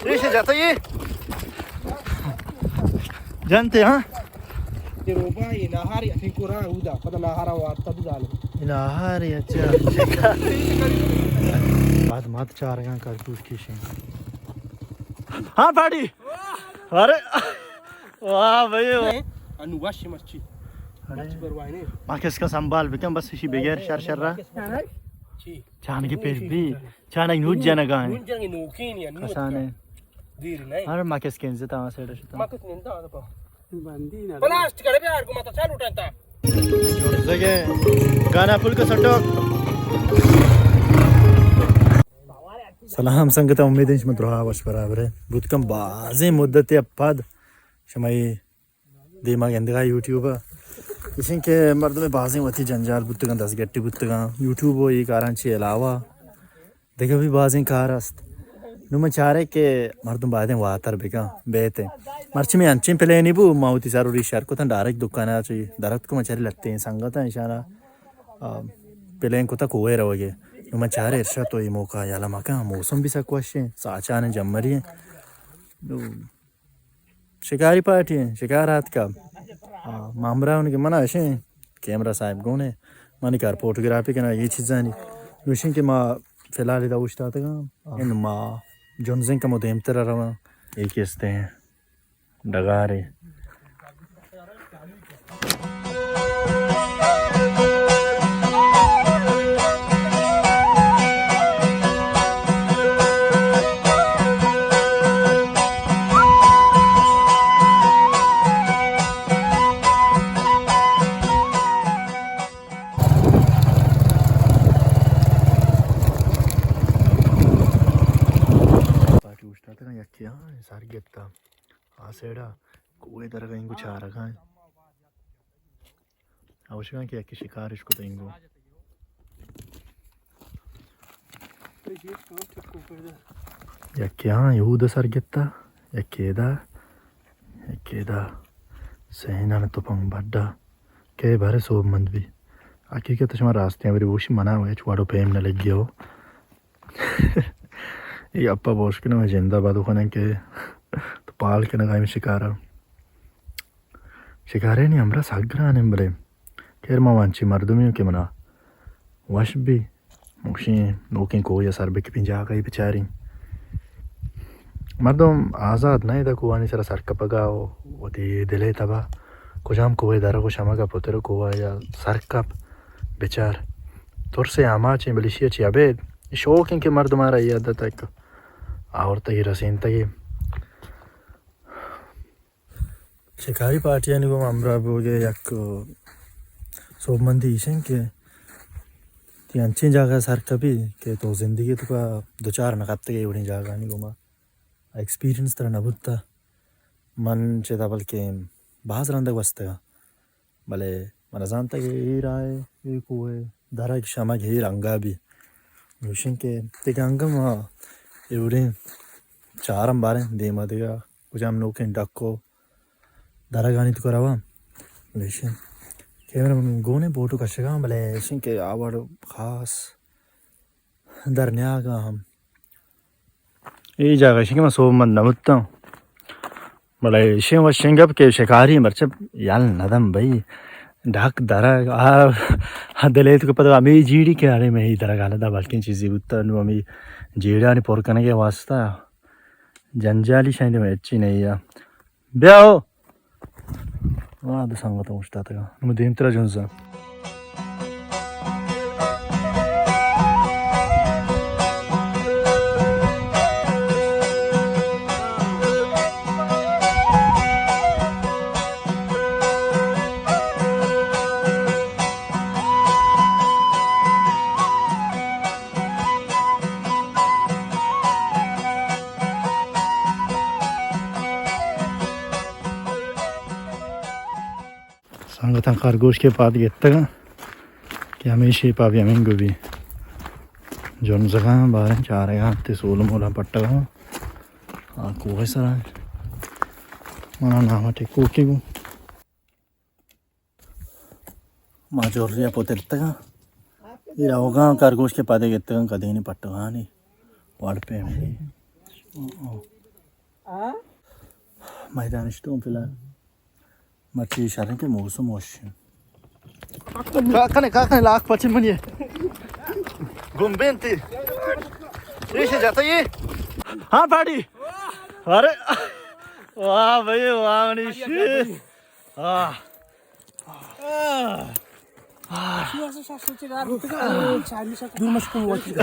ریشے جاتا یہ۔ جنتے ہاں؟ یہ روبا، یہ ناہاری، اتنی کو رہا اودا، پتہ ناہارا وارتا بھی ظالم۔ یہ ناہاری، اچھا۔ بعد مات چارگاں کرتوش کیشیں۔ ہاں پاڑی۔ ارے۔ واہ بھائی واہ۔ انو وش مرچی۔ ارے۔ مرچی پرواہ نہیں۔ ما کس کا سنبھال بکن بس اسی بغیر شر شر رہا۔ چی؟ چانگی پیش بھی۔ چانگ نوت جنگا ہیں۔ نوت جنگی نوکین یا نوت کسانے۔ دیر نہیں۔ ہر ما کس کنزے تا سیڑا شتا۔ ما کس نندا آدپا۔ بندی نہ۔ پلاسٹک کرے بیار کو ماتا چالو ٹنتا۔ جوڑ زگے۔ گانا پھل کا سٹوک۔ سلام سنگت، امید انت شما درا وش برابر ہے۔ بوت کم بازیں مدت پد شمئی دیما گندگا یوٹیوب ء۔ ایشیں کہ مردم بازیں وتی جنجال بوتگاں، دزگٹی بوتگاں۔ یوٹیوب و اے کاراں چی علاوہ دگہ بھی بازیں کار است۔ نوں من چارے کہ مردم بایدیں واتر بکن بیتیں۔ مرچی میں انچیں پلینی بو، ما وتی سر و ریش شر کتن، ڈائریکٹ دکان ء چی درت کو من چاری لتیں سنگت ء ایشانا، آ، پلین کتا کوہ روگے۔ نوں من چارے ارشا تو اے موقع یلا مکن، موسم بھی سک وشیں، ساچان جمری ہیں۔ نوں شکاری پارٹی ہیں، شکار آتکا۔ آ، ما ہمراہ ہوں کہ منا اشیں کیمرہ صاحب گون ہے، منی کار فوٹوگرافی کنا، یہ چیزانی۔ نوشیں کہ ما فی الحال ادا اوشتاتگاں۔ ان ما جنزیں کمو دیمتر رواں۔ یہ کستے ہیں ڈگارے۔ پارٹی اوشتاتگاں، یکے آ سر گپتا۔ آ سیڈا کوہ درگا انگو چارگا ہیں۔ اوشگاں کہ یکے شکارش کت انگو۔ یکے آ یہود سر گپتا، یکے ادا، یکے ادا۔ سہینان تپنگ بڈا۔ کہ بارے سوب مند بھی۔ حقیقت شما راستیں بری بوشی منا ہچ وڑو پیم نہ لگی ہو۔ اے اپا بوش کنو جندا بدو کنن کہ تو پال کنگا ہمیں شکارا۔ شکارے نی ہمرا سک گرانیں بلے۔ خیر ما وانچی مردمی کہ منا وش بی۔ موشیں نوکیں کوہ یا سر بکپیں جاگہ بچاریں۔ مردم آزاد نہ ادا کوہانی سرا سر کپگا و وتی دلے تبا کجام کوہ درگ و شمگا پتر کوہ یا سر کپ بچار۔ ترسے آماچیں بلے اشی چی ابید شوق ہیں کہ مردم آرا یاد تک آورتگی رسینتگی۔ شکاری پارٹیانی گوما ہمراہ بوگ ء یک سوبمندی ایش انت کہ تی انچیں جاگہ ء سر کپی کہ تو زندگی ء توکا دچار نہ کپتگ ئے، اے وڑیں جاگہانی گوما ایکسپیرینس ترا نہ بوتہ۔ من چدا بلکیں باز رندگ بستگاں، بلے من نزانتگ اے راہ ء، اے کوہ ء درگ شمگ اے رنگا بی۔ گوشیں کہ دگہ انگہ ما اے وڑیں چارم باریں دیما دگہ کجام نوکیں ڈک و درگانی توکا رواں۔ گوشیں کیمرہ من گونے فوٹو کشگاں، بلے ایشیں کہ آ وڑ خاص در نیاگا ہم۔ اے جاگہ ایشیں کہ من سوب مند نہ بوتاں۔ بلے ایشیں وشیں گپ کہ شکاری مرچی یل ندم بھئی۔ ڈاک درگ آ، آ دلے تو کہ پتہ ہمیں جیڑی کہ ارے میں درگ حالت بلکیں چیزی بوتا، نو ہمیں جیڑانی پر کنگے واسطہ جنجالی شاید میں اچھی نہیں ہے۔ بیا ہو۔ واہ، دو سنگت اوشتاتگاں۔ نوں دیمترا جنزاں۔ سنگتاں خرگوش کہ پاد گپتگاں کہ ہمے شیپا بھی ہمینگو بھی جنزگاں، باریں چارگاں، تے سول مولاں پٹگاں۔ آ کوہ سرا منا نام ٹکوکی گوں۔ ما جوری ء پترتگاں۔ اے روگاں خرگوش کہ پادے گپتگاں کدینی پٹگانی وڑ پیمیں۔ او، او۔ میدان اشتون فی الحال۔ مرچی شرن کہ موسم وش انت۔ کاکنے، کاکنے، لاکھ پچ منی۔ گمبین تی۔ ریشے جاتا یہ۔ ہاں پاڑی۔ ارے۔ واہ بھائی، واہ منی شیر۔ آہ۔ دور مشکل وقت۔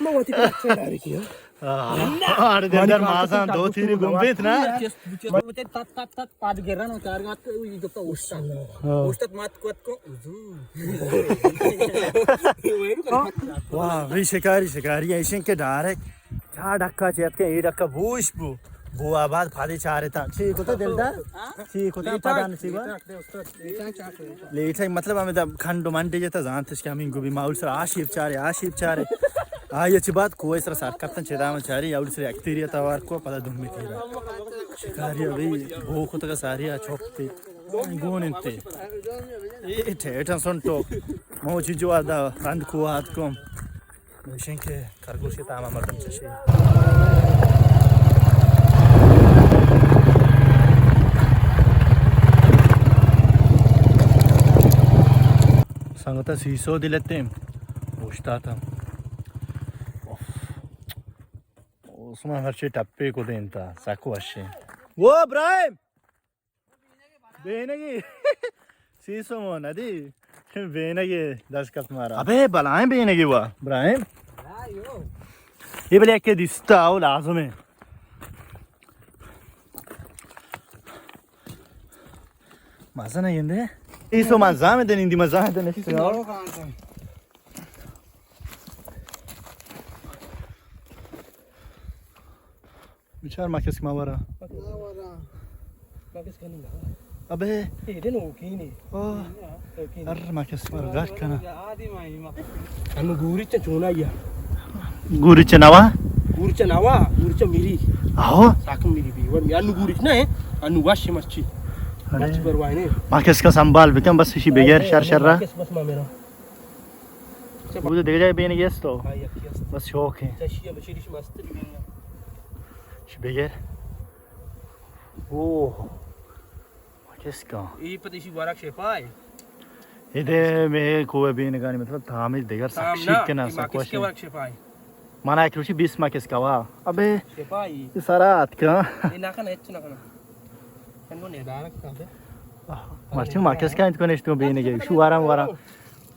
ما وتی کچھ داری کیا۔ آہ، آڑ دل در مازان دو تیری گم بیت نا۔ تت، تت، تت، پاد گرن و چار گات کو، یہ دوتا اوشتا۔ ہاں۔ اوشتت مات کوت کو، حضور۔ واہ، بھئی شکاری، شکاری ایشن کہ ڈائریکٹ چا ڈکا چیت کہ اے ڈکا بوش بو۔ بو آباد پادے چارتا۔ چی کتا دلدار؟ چی کتا پادان چی با؟ لیٹ ہے، مطلب ہمیں دا کھنڈ و منڈے جتا زانتش کہ ہمیں گوبی ماحول سر آشیب چارے، آشیب چارے۔ آئی چی بات کوئی سر سر کپتن چدا من چاری، اول سر اکتیری توار کو پدا دمی تیرا۔ شکاری ابھی بو کتگا ساری آ چوپ تے۔ گون انتے۔ اے ٹھیٹھا سنٹو۔ مو چی جو آدا رند کو آت کو۔ گوشیں کہ خرگوش ءِ تام ءَ مردم چشی۔ سنگت ءَ سی سو دلتیں اوشتاتاں۔ اف۔ موسم ءَ ہرچی ٹپے کو دینتا، سک وشیں۔ وہ ابراہیم! بینگی۔ سی سو مو ندی۔ بینگی دست کپت مارا۔ ابے بلائیں بینگی وا، ابراہیم۔ یہ بلے کہ دیستا او لازم ہے۔ مزہ نہ گندے۔ سی سو مزہ میں دنی دی مزہ دنے۔ بچار مکس ما ورا۔ ابے۔ اے دن اوکینی۔ او۔ اوکینی۔ ار مکس مر گٹ کنا۔ انو گوریچ چونا یا۔ گوریچ نوا؟ گوریچ نوا، گوریچ میری۔ آہو۔ ساکم میری بھی۔ ور انو گوریچ نہ ہے، انو وش مچی۔ ارے۔ مچی پرواہ نہیں۔ مکس کا سنبھال بکن بس اسی بغیر شر شر رہا۔ مکس بس ما میرا۔ بودے دگہ جاگہ بینگی است تو؟ ہاں، یکی است۔ بس شوق ہے۔ چشی ہے، بشیرش مست بینگی۔ چی بگر؟ اوہ۔ کس کا؟ ای پتہ ایشی ورگ شفا ہے۔ اے دے میں کوہ بینگانی مطلب تامی دگر سک شیک کنا سک وشی۔ ورگ شفا ہے۔ مانا یک روچی بیست مکس کوا۔ ابے۔ شفا ہے۔ یہ سارا اتکا۔ یہ نہ کنا، اچ نہ کنا۔ انو ندارک کا بے۔ مرچی مکس کا انت کنش تو بینگی۔ شو ورم ورم۔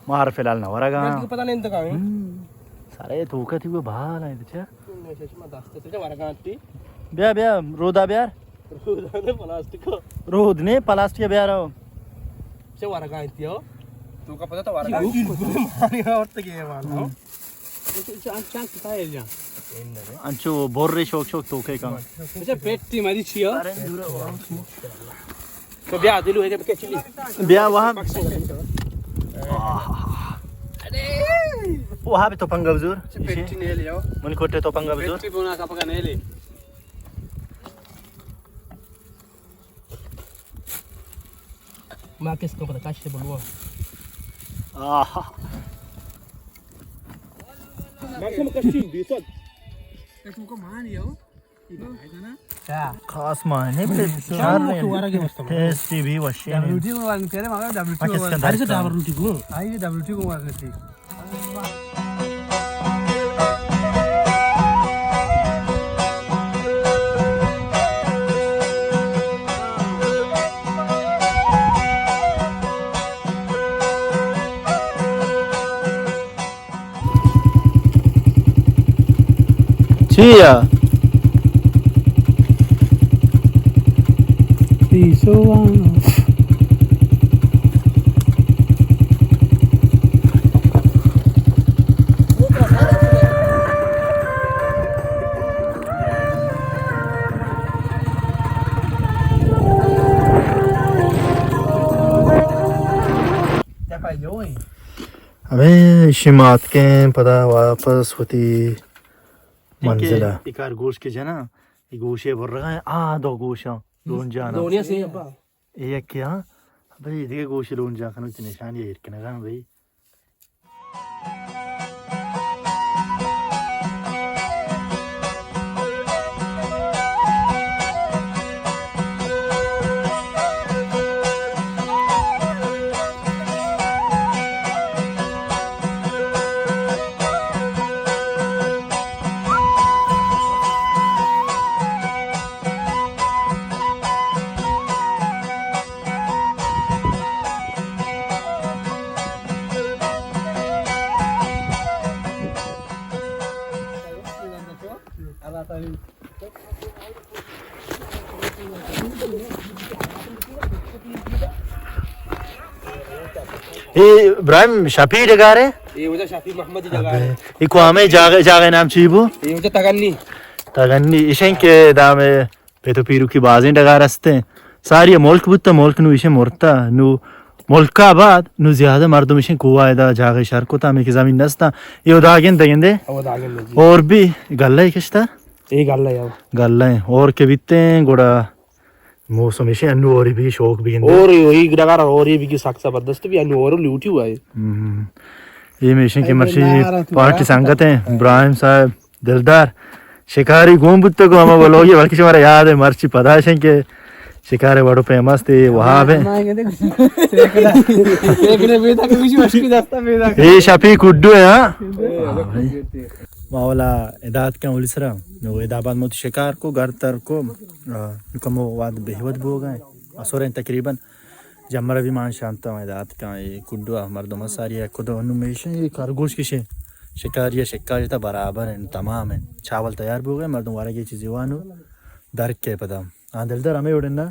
مار فی الحال نہ ورگا۔ پتہ نہیں انتقام ہے۔ سارے تو کتی وہ بھال ہے چا۔ چشمہ دست سے ورگا تی۔ بیا بیا رودا بیار۔ رودا نے پلاسٹک۔ رود نے پلاسٹک بیار۔ چے ورگا انتی ہو؟ تو کا پتہ تو ورگا۔ ماری اور تک یہ والا۔ انچو بور شوک شوک تو کے کام۔ اچھا پیٹی مری چی ہو؟ تو بیا دلو ہے کہ چلی۔ بیا وہاں۔ وہاں بھی تو پنگا بزور۔ پیٹی نہیں لیا۔ منی کوٹے تو پنگا بزور۔ پیٹی بونا کا پکا نہیں لے۔ ما کس کو پتہ کش بلوا۔ آہا۔ ما کم کشی بیسد۔ خاص معنی پہ چار ٹیسٹی بھی وشی۔ پاکستان ڈبل ٹی کو۔ چیا؟ ابے شما اتکیں پدا واپس وتی منزل ءَ۔ اے کار گوش کہ جنا، اے گوشے برگا، آ دو گوشاں، دون جانا۔ دونیا سے ابا۔ اے یک کیا؟ ابے دیگہ گوشے لون جا کنو تے نشانی ایر کنگا بھئی۔ اے ابراہیم شفیع ڈگار ہے؟ اے وجہ شفیع محمد ڈگار ہے۔ اے کوامے جاگہ، جاگہ نام چی بو؟ اے وجہ تگنی۔ تگنی، ایشیں کہ دامے پت و پیروکی بازیں ڈگار ہستیں۔ ساری ملک بوتا، ملک نو ایشیں مرتا۔ نو ملکا بعد نو زیادہ مردم ایشیں کوہ ادا جاگہ شر کتا، ہمیں کہ زمین نستا۔ اے ادا گندے گندے۔ او ادا گندے جی۔ اور بھی گلہ کشتا؟ اے گلہ ہے۔ گلہ ہیں۔ اور کہ بیتے ہیں گڑا موسم ایشی انو اوری بھی شوق بھی گندے۔ اور یہی ڈگار اوری بھی سخت زبردست بھی انو اور لوٹی ہوا ہے۔ ہم۔ یہ میشن کے مرشی پارٹی سنگت ہیں، ابراہیم صاحب، دلدار، شکاری گون بوتگو ہما بلوگی، بلکہ شمارا یاد ہے مرچی پداشیں کہ شکار وڑو پیماز تے وہاب ہیں۔ یہ شفیع کڈو ہے، ہاں۔ ما والا ادات کن اولی سرا، نو ادا بعد مت شکار کو، گھر تر کو، آ، کمو واد بہوت بوگا ہیں۔ اسوریں تقریباً جمرہ بھی مان شانتا ہوں ادات کن، اے کڈو آ مردم ساری ہے، کدو انو میشن، اے خرگوش کشے، شکاری ہے، شکاری تا برابر ہیں، تمام ہیں۔ چاول تیار بوگا ہیں، مردم وارا گے چیزی وانو، درک کے پدا۔ ہاں، دلدار ہمیں وڑنا۔